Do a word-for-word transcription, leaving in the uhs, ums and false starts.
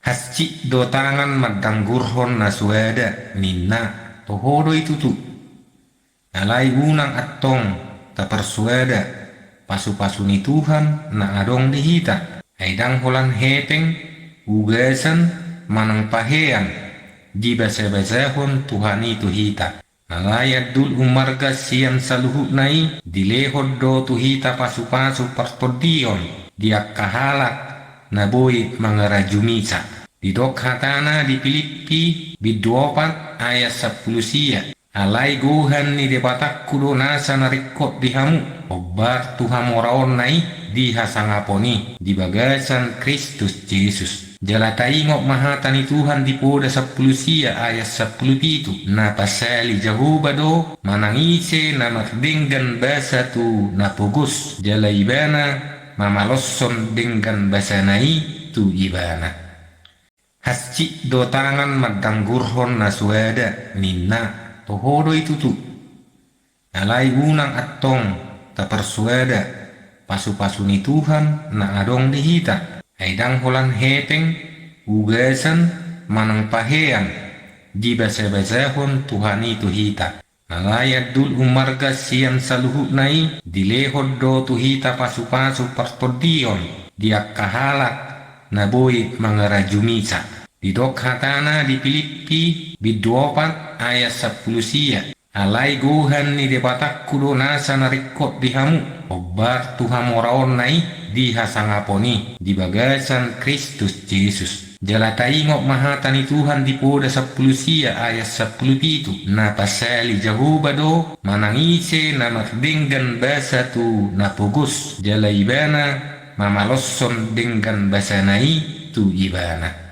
Hansit do tangan mandanggurhon na soada, ninna, toho do i tutu. Alai unang antong taparsoada pasupasu ni Tuhan na adong di hita, ai ndang holan hepeng, ugasan, manang pahean dibasabasahon Tuhan i tu hita. Alai andul umarga sian saluhutna i, dilehon do tu hita pasupasu partondion di angka halak na boi mangarajumi sa. Didok hatana di Pilippi bindu opat ayat sampulu sia, alai gohan ni Debatangku do nasa na ringkot di hamu, hombar tu hamoraonna i di hasangapon i di bagasan Kristus Jesus. Jala taingot ma hata ni Tuhan di Poda sampulu sia ayat sampulu pitu, na pasali Jahowa do manang ise na mardenggan basa tu na pogos, jala ibana mamaloshon denggan basana i tu ibana. Hansit do tangan mandanggurhon na soada, ninna, toho do i tutu. Alai unang antong taparsoada pasupasu ni Tuhan na adong di hita, ai ndang holan hepeng, ugasan, manang pahean dibasabasahon Tuhan i tu hita. Alai andul umarga sian saluhutna i, dilehon do tu hita pasupasu partondion di angka halak na boi mangarajumi sa. Didok hatana di Pilippi bindu opat ayat sampulu sia, alai gohan ni Debatangku do nasa na ringkot di hamu, hombar tu hamoraonna i di hasangapon i di bagasan Kristus Jesus. Jala taingot ma hata ni Tuhan di Poda sampulu sia ayat sampulu pitu, na pasali Jahowa do manang ise na mardenggan basa tu na pogos, jala ibana mamaloshon denggan basana i tu ibana.